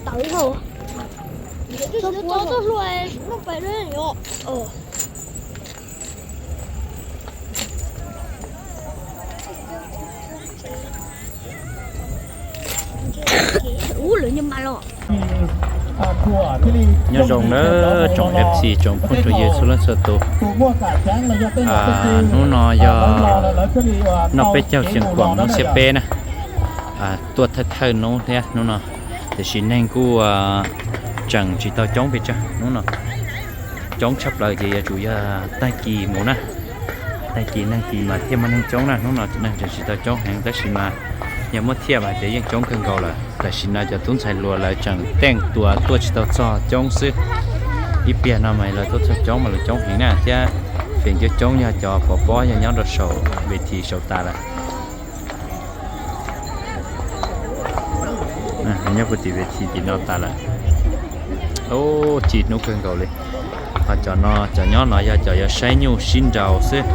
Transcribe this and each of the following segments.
Tawv hau. Txog puas txog hlua no pais. Ub, lawv nyob mas los. Nyob zoo nawb tsoom F C tsoom phooj tsoom ywg txhua leej txhua tus. Hnub no yog noj peb caug xeev khuam hnub xiab peb na. Tuaj thawj thawj hnub thiab hnub no, tiam sis neeg kuj tseem tsis tau coob pes tsawg hnub no. Coob tshaj plaws ces yuav tsum yog tag kis mus na. Tag kis tag kis mas thiaj muaj neeg coob na, hnub no neeg tseem tsis tau coob heev tab sis mas yog muab thiaj mas ces yeej coob kawg nkaus lawm. Tam sim no cov tub ntxhais hluas lawv tseem teej tuas tuaj tsis tau txog coob xwb. Ib pliag no mas lawv tuaj txog coob mas lawv coob heev na thiab. Feem coob coob yog cov pov pob yog nyob rau saum ves this saum tas lawm. Nyob puag tim ves this tim no tas lawm. Ci hnub kawg nkaus li. Ho cov no cov nyob no yog cov yuav saib nyuj sib nraus xwb,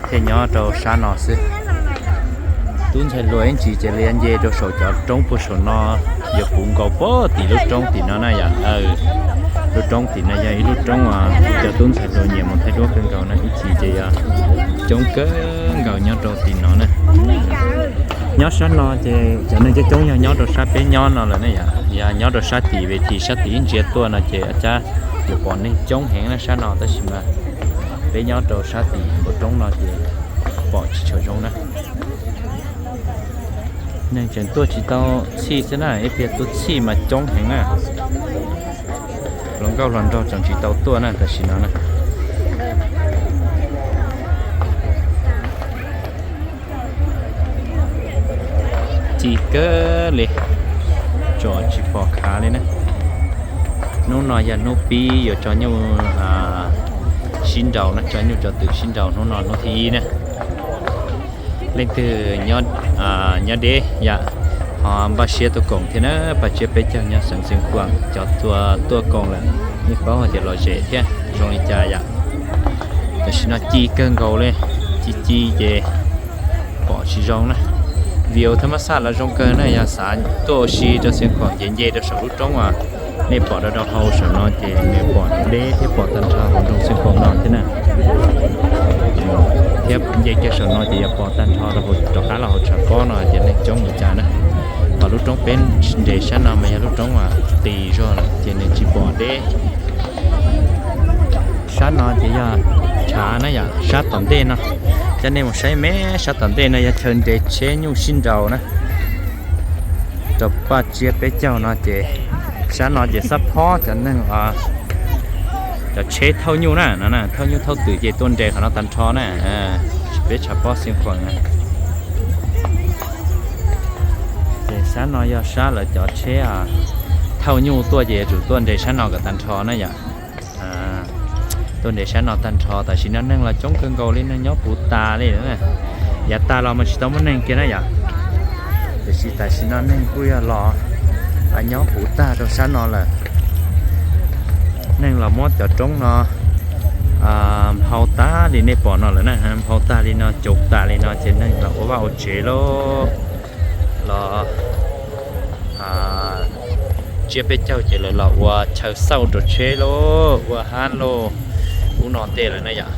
thiaj nyob rau sab no xwb. Tub ntxhais hluas ib ntsis ces lawv yuav nce rau saum cov roob puag saum no, yuav puv nkaus puag tim lub roob tim no na yom. Lub roob tim no yog ib lub roob cov tub ntxhais hluas nyiam mus thaij duab kawg nkaus na, ib chim ces yog coob kawg nkaus nyob rau tim no na. Nyob sab no ces cov neeg coob coob yog nyob rau sab peb nyob no lawm na yom. Yog nyob rau sab tim ves this sab tim ib ntsia tuaj no ces cab yuav pom neeg coob heev na sab no tab sis mas peb nyob rau sab tim npoo roob no ces pom tsis tshua zoo na. Neeg tseem tuaj tsis tau txhij xwb na, ib pliag tuaj txhij mas coob heev na. Hluas nkauj hluas nraug tseem tsis tau tuaj na tam sim no na. Ci kawg li, tsom tsis pom khav li na. Hnub no yog hnub pib yuav tso nyuj sib nraus na, tso nyuj tso twm sib nraus hnub no hnub thib ib na. Leej twg nyob deb yom, ho npaj siab tuaj koom thiab na, pab tsiab peb caug nyob xeev Xeev Khuam cov tuaj koom lawm, nej paub hais tias lom zem thiab zoo li cas yom. Tam sim no ci kawg nkaus li, ci ci ces pom tsis zoo na. View thab mab xaj los zoo kawg na, yog xav tuaj ua si rau Xeev Khuam ces nce rau saum lub roob uas nej pom rau rau hauv saum no ces nws pom deb thiab pom tag nrho hauv nroog Xeev Khuam no thiab na. Thiab nce kiag saum no ces yuav pom tag nrho rau hauv rov qab los hauv tshav pob no ces neeg coob li cas na. Ho lub roob peb nres sab no mas yog lub roob uas qis zog lawm ces nws tsis pom deb. Sab no ces yog tshav na yom, sab tom ntej no. Coj nej mus saib me sab tom ntej no yog chaw nres tsheb nyuj sib nraus na. Rau paj tsiab peb caug no ces sab no ces xab phob cov neeg, cov tsheb thauj nyuj na, thauj nyuj thauj twm ces tuaj nres qhov no tag nrho na. Peb tshav pob Xeev Khuam na. Ces sab no yog sab lawv cov tsheb thauj nyuj tuaj ces yuav tsum tuaj nres sab no kom tag nrho na yom. Tuaj nres sab no tag nrho, tam sim no neeg los coob kawg nkaus li, neeg nyob puv tas li na. Yav tag los mas tsis tau muaj neeg kiag na yom. Tiam sis tam sim no neeg kuj yog los nyob puv tag rau sab no lawm. Neeg los muab cov roob no nphau tag li nej pom no lawm na, nphau tag li no, cov tas li no ces neeg los ua vaj ua tsev lauj. Los tsiab peb caug ces lawv los ua chaw xauj rau tsheb lauj, ua hab lauj, ub no tej lawm na yom.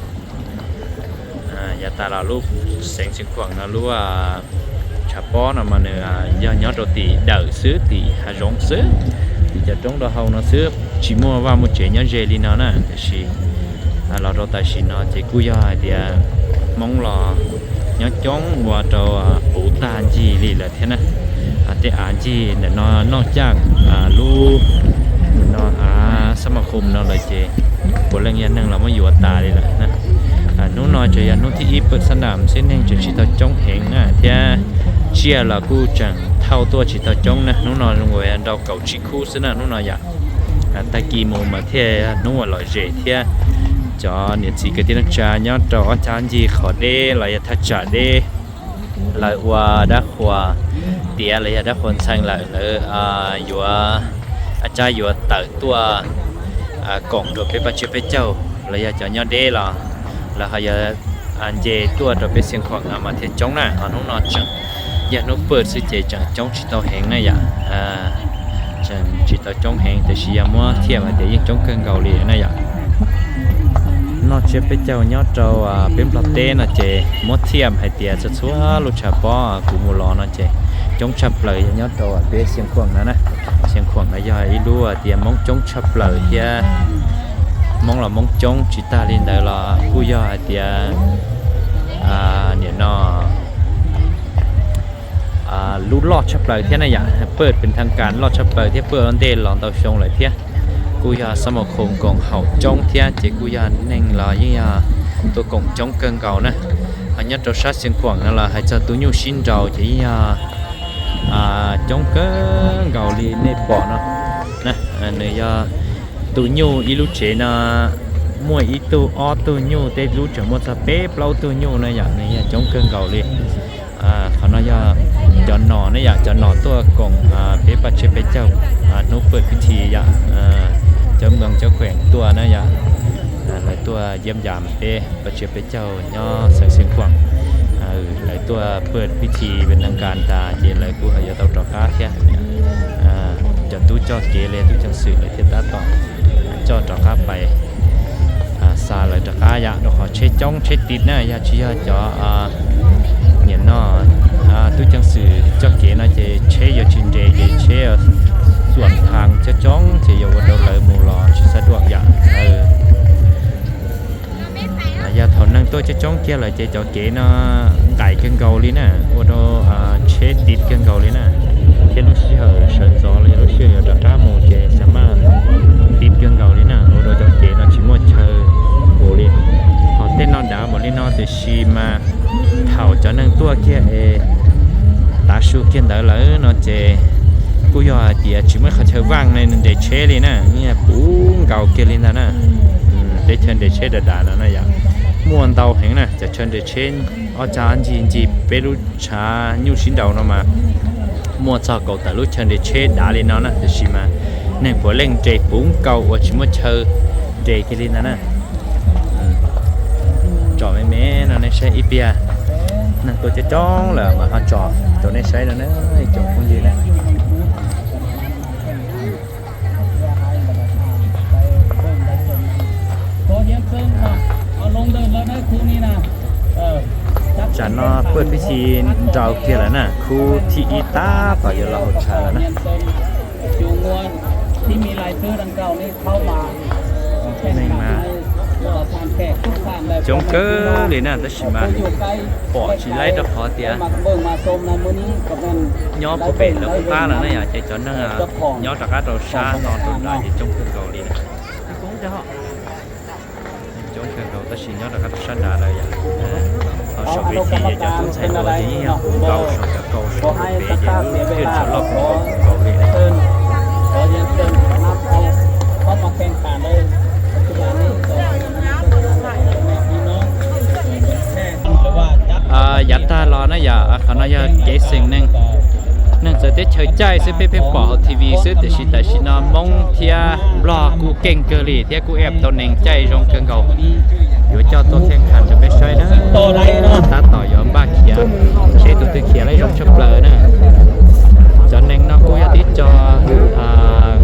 Yav tas los lub xeev Xeev Khuam no lub tshav pob no mas nws yog nyob rau tim dawm xwb, tim hav zoov xwb, tim cov roob rau hauv no xwb, tsis muaj vaj muaj tsev nyob ze li no na. Tiam sis los rau tam sim no ces kuj yog hais tias Hmoob los nyob coob ua rau puv tag ncig li lawm thiab na. Tej av ncig ntawm no noj caj, lub no av xab ma khum no lawm ces puav leej yog neeg los muab yuav tas li lawm na. Hnub no tseem yog hnub thib ib pawg xab nam xwb, neeg tseem tsis tau coob heev na thiab tsiaj los kuj tseem thauj tuaj tsis tau coob na. Hnub no zoo uas nrau kaum tsib khub xwb na hnub no yom. Tag kis mus mas thiaj hnub uas lom zem thiab cov niam txiv kwv tij neej tsa nyob rau ob cag ncig qhov deb los yog thaj tsam deb, lawv ua dab qhuas tiav los yog dab qhuas ntxhee lawm, lawv yuav, cab yuav tawm tuaj koom rau peb paj tsiab peb caug los yog cov nyob deb los lawv ho yuav nce tuaj rau peb Xeev Khuam no mas thiaj coob na. Ho hnub no tseem yog hnub pawg xwb ces tseem coob tsis tau heev na yom. Tseem tsis tau coob heev, tiam sis yog muab thiaj hais tias yeej coob kawg nkaus li na yom. Noj tsiab peb caug nyob rau peb Nplog teb no ces muab thiaj hais tias txhua txhua lub tshav pob kuv mus los no ces coob tshaj plaws yog nyob rau peb Xia Khuam no na. Xia Khuam no yog ib lub tias Hmoob coob tshaj plaws thiab, Hmoob los Hmoob coob tsis tag li ntawd los kuj yog hais tias nim no lub loj tshaj plaws thiab na yom, pawj pes thaj kas loj tshaj plaws thiab pawj ua ntej los ntau xyoo lawm thiab. Kuj yog xab maus khoom koom haum coob thiab ces kuj yog neeg los yeej yog tuaj koom coob kawg nkaus na. Ho nyob rau sab Xia Khuam no los hais txog tus nyuj sib nraus ces yeej yog coob kawg nkaus li nej pom no. Nws yog tus nyuj ib lub tsev no muaj ib tug ob tug nyuj, tej lub tseem muaj txog peb plaub tug nyuj na yom, nws yog coob kawg nkaus li. Qhov no yog cov nom ne yom, cov nom tuaj koom peb paj tsiab peb caug hnub pawj pib thi yom, cov moos cov khueem tuaj na yom, lawv tuaj yeeb yam peb paj tsiab peb caug nyob xeev Xeev Khuam. Lawv tuaj pawj pib thi pes thaj kas tas ces lawv kuj ho yuav tau rov qab thiab. Cov tub coj kev li tub ceev xwm lawv thiaj tab tom coj rov qab pais xa lawv rov qab yom, rau qhov tsheb coob tsheb tiv na, yog tsis yog cov nim no tub ceev xwm coj kev no ces tsheb yuav tsis nres ces tsheb xuam thaj coob coob ces yuav ua rau lawv mus los tsis xav duam yom. Yog thaum neeg tuaj coob coob kiag lawm ces cov kev no nqaim kawg nkaus li na, ua rau tsheb tiv kawg nkaus li na, thiab lub sij hawm sawv ntxov los yog lub sij hawm yuav rov qab mus ces xav mas tiv kawg nkaus li na, ua rau cov kev no tsis muaj chaw mus li. Ho tej no dav npaum li no tiam sis mas thaum cov neeg tuaj kiag es tav su kiag ntawd lawm no ces kuj yog hais tias tsis muaj qhov chaw vaaj ne, nres tsheb li na, puv nkaus kiag li ntag na. Teb chaws nres tsheb dav dav no na yom, muaj ntau heev na, cov chaw nres tsheb ob tsav ncig ncig peb lub tshav nyuj sib nraus no mas muaj txog kaum tawm lub chaw nres tsheb dav li no na, tiam sis mas neeg puav leej nres puv nkaus uas tsis muaj chaw nres kiag li ntag na. Tsom me me no nej saib ib pliag, neeg tuaj coob coob lawm mas ho tsom rau nej saib no na, ib tsoom phooj ywg na. Tsam no pawj pib thi nraus kiag lawm na, khub thib ib tab tom yuav los hauv tshav lawm na. Neeg mas coob kawg li na, tab sis mas pom tsis laib rau qhov tias nyob puag pem lawv qub qab lawm na yom, ces cov neeg nyob rov qab rau sab no rau nrad ces coob kawg nkaus li na. Coob kawg nkaus tab sis nyob rov qab rau sab nrad lawm yom. Ho saum vaj tse ces cov tub ntxhais hluas ces yeej yog puv nkaus saum cov kaus saum pem ces lub cwj tsav loj puv nkaus puv nkaus li. Yav tag los na yom, qhov no yog kev xeem neeg, neeg txawv teb chaws caij xwb, peb pheej pom hauv T V xwb, tiam sis tam sim no Hmoob thiab Nplog kuj keej kawg li thiab kuj ej tau neeg caij zoo kawg nkaus. Yuav coj tuaj kheej khas rau peb saib na, tab tom yuav npaj khiav seb tus twg khiav laib zoo tshaj plaws na. Cov neeg no kuj yog tib co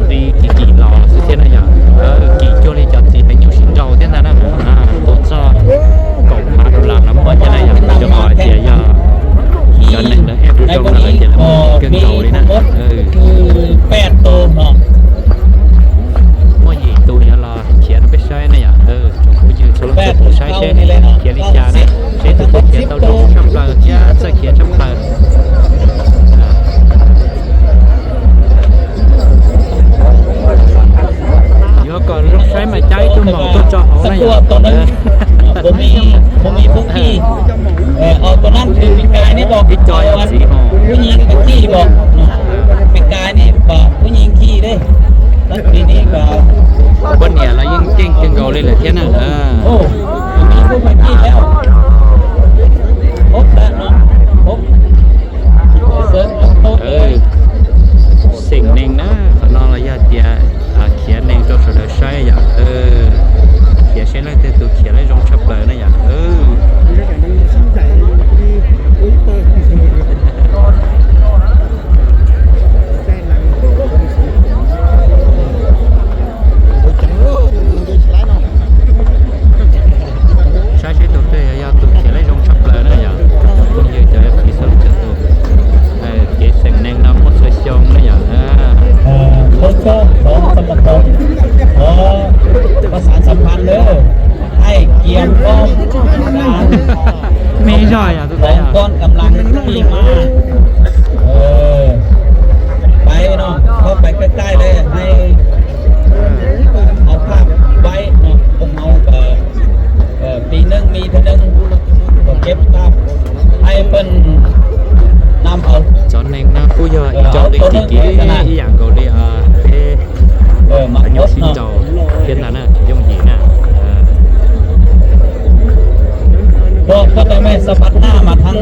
nqi kim kim los xwb thiab na yom, kim cuag li cov txiv heev nyuj sib nraus thiab ntag na. Tuaj txog kaum phav dollar los muaj thiab na yom, rau qhov tias yog cov neeg lawv ej zoo no lawm ces lawv muaj kawg nkaus li na. Muaj yim tus yuav los khiav rau peb saib na yom, tsoom phooj ywg txhua leej txhua tus saib seb khiav li cas na, seb tus twg khiav tau zoo tshaj plaws thiab txawj khiav tshaj plaws. Yuav kom zoo saib mas cab ib tug maum tuaj tso hauv na yom. Ib co yog txiv hos. Poj niam los yeej keej kawg nkaus li lawm thiab na. Xeem neeg na, qhov no los yog tias khiav neeg rau sawv daws saib yom. Khiav seb leej twg tus khiav laib zoo tshaj plaws na yom. Ua ib pawg. Phóng conกำลังขี่ม้า Ờ, ไปเนาะ เข้าไปใกล้ๆเลย ให้เอาภาพไว้เนาะ พวกเราก็ เอ่อ ปีหนึ่งมีเทื่อหนึ่งก็เก็บภาพให้เพิ่นนำเอา Cov neeg no kuj yog ib co neeg kim kim ib yam nkaus li peb nyuj sib ntaus thiab ntag na, yooj yim na. Pog koj tau me sab pas naj mas thab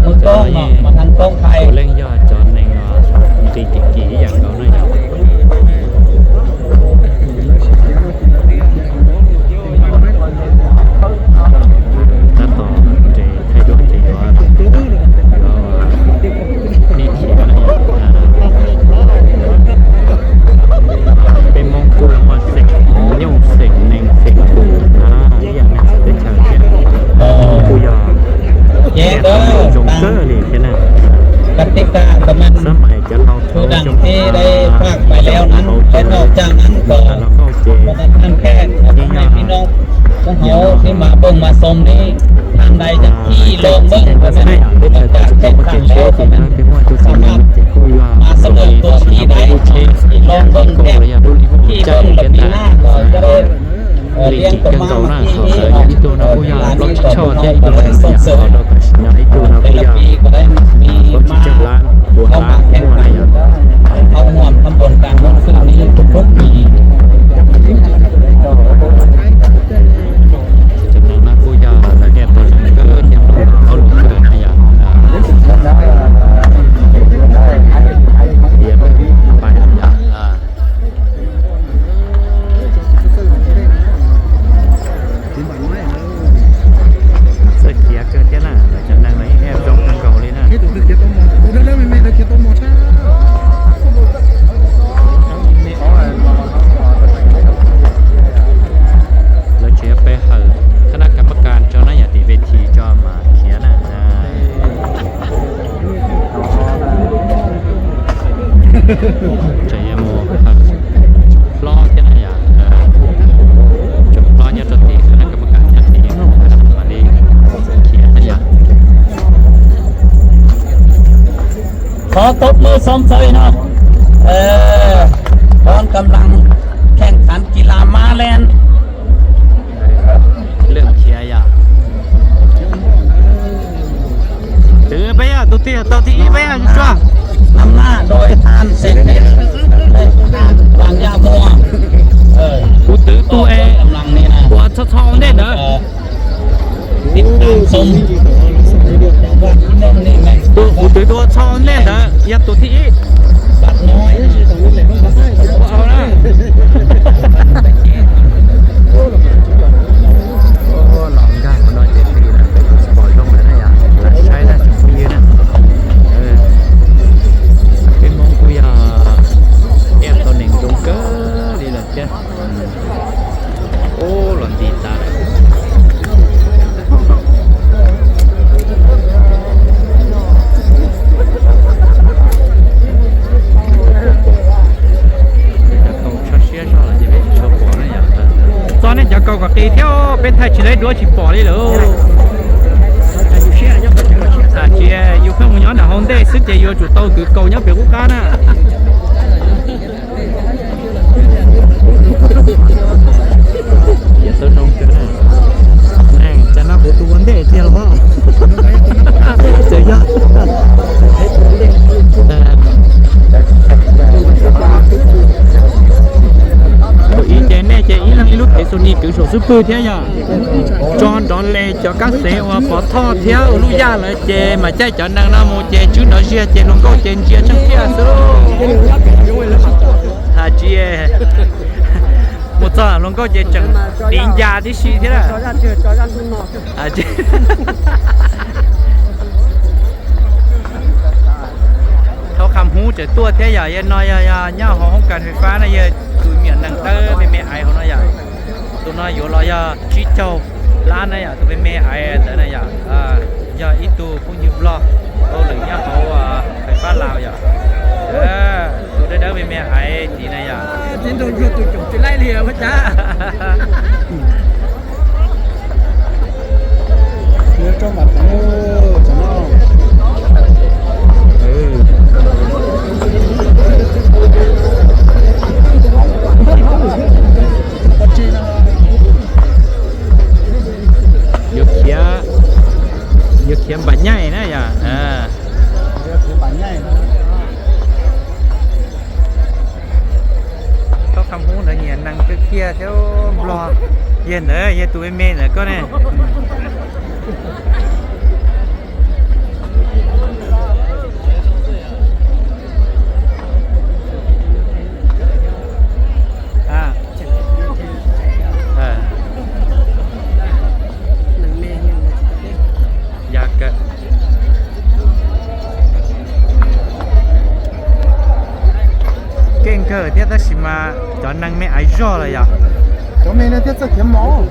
mus koob no mas thab koob thais. Puav leej yog cov neeg nqis kim kim ib yam nkaus na yom. Tab tom nres thaij duab ces yuav, yuav nij khiav na yom. Peb Hmoob kuj muaj xeem nyuj xeem nees xeem tus na, ib yam neeg txawv teb chaws thiab. Kuj yog zoo kawg li thiab na. Xab maim cov laus thaud xyoo ob txhiab kaum hauv ces los nkauj ces yeej yog txiv neej mas xoo li thaum ntawd ces tsis tau muaj tsheb ces na, twb muaj ib tug txiv neej ces kuj yog tus li tsis tsis tau muaj lub tsheb thiab nkauj los yog lub li muaj caj thiab ntag. Li kim kawg nkaus na, thaum ntawd yog ib tug no kuj yog plaub tsib choj thiab ib tug no yog los rau tam sim no ib tug no kuj yog plaub tsib caug lab, pua lab muaj na yom. Cov neeg no kuj yog lawv niaj tau zoo kawg thiab mloog tau hauj lwm kawg na yom. Tiav pais yom. Txawj khiav kawg thiab na, lawv cov neeg no yeej zoo kawg nkaus li na. Lawv tseem yuav pe hawm khab nab kas mab kas tso na yom, tim ves this tso mas khiav na. Tseem yuav mus hlob thiab na yom, tseem hlob nyob rau tim khab nab kas mab kas nyob tim, mam li khiav na yom. Khov tub lub xoob txawj no, pog kam las kheej khav kis las mab leej. Lwm khiav yom. Twb peb yog tus twg tau thib ib peb yog tsuag. Nam naj doj than xeem peb, Vaj Yaj Muas. Kuv twv tus es ua txho txho ua ntej ntawd. Tus kuv twv tus ua txho ua ntej ntawd yog tus thib ib. Los nkag qhov no ces peb kuj tsis pom zoo lawm na yom, lam saib na tsoom phooj ywg na. Peb Hmoob kuj yog ej tau neeg zoo kawg li lawm thiab. Ub, los nti tas lawm. Cov kaus tsho siab zog lawm ces peb tsis tshua pom ne yom. Txo nej cov kaus kom qis thiab, peb thaij tsis laib duab tsis pom li lawm. Tsis yus pheej mus nyob nram hauv ntej xwb ces yuav tsum tau kwv kaus nyob pem qub qab na. Ces tau zoo kawg na. Cas no kuv tus ua ntej tiag los? Txawm yog tus ib ces nej ces ib leeg ib lub tev xus ni kwv saum xub pwg thiab yog tso nrov les cov kab xev uas pov thoj thiab ua lub yaj lawm ces mam caij cov neeg no mus ces tswb nrov ziag ces hluas nkauj ces ntsia tsheej tiaj xwb. Has tsis mus txog hluas nkauj ces tseem tiv ncas tib si thiab. Thaum qhab hub tseem tuaj thiab yom, yog no yog nyob hauv hoob kas fais fab na, yog tus me nyuam neeg dawb me me aiv hauv no yom. Tus no yuav los yog tsib caug lab na yom, tus me me aiv ntawd na yom. Yog ib tug phooj ywg Nplog hauj lwm nyob hauv fais fab Laus yom. Tus dawb dawb me me aiv tid na yom. Tsis nrog yug tus coom tsis laij li ua cas. Yuav tso Yuav khiav npam nyaij na yom. Thaub Qham Hmoob ntawd nyias neeg kawg kiag thiab Nplog. Yawg ntawd yog tus me me ntawd koj ne. Keej kawg thiab tab sis mas cov neeg me aiv zog lawm yom. Cov me no thiaj txawj khiav mos.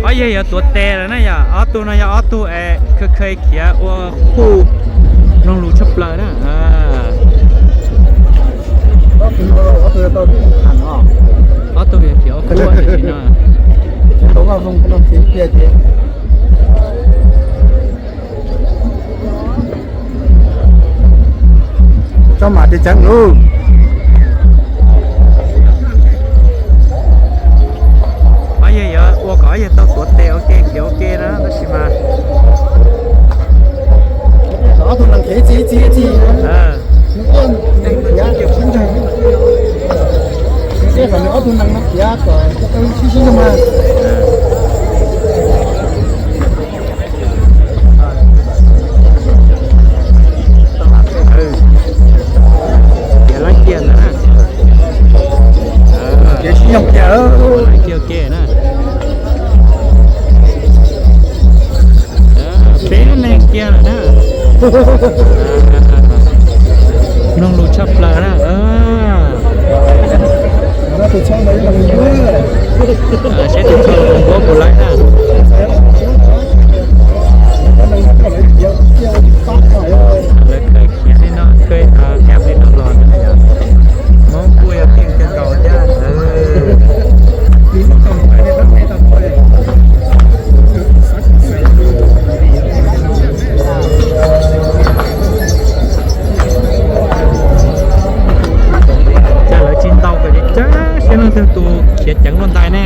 Ob yawg yuav tuav tes lawm na yom, ob tug no yog ob tug es kha kha khiav ua qub mloog lus tshaj plaws na. Ob tug yog khiav ua qub tam sim no. Tso mam tes ceev lug. Ob yawg yuav ua kom ob yawg tau tuav tes ua ke khiav ua ke na tab sis mas ob tug nees khiav ib txhis ib txhis ib txhis. Nws ob tug nees no khiav kom sib sib nyoog na. Khiav lab kiag ntawd na. Khiav sib nyoog kiag, khiav kiag na. Peb leeg kiag lawm na. Mloog lus tshaj plaws na. Saib tus txho npuab kuv lawm na. Lawv khaws khiav li no, khaws khiav li no los na yom. Hmoob kuj yog keej kawg nkaus thiab. Cas lawv tsis ntaus kom ceev ceev seb leej twg tus khiav ceev luaj ntais ne.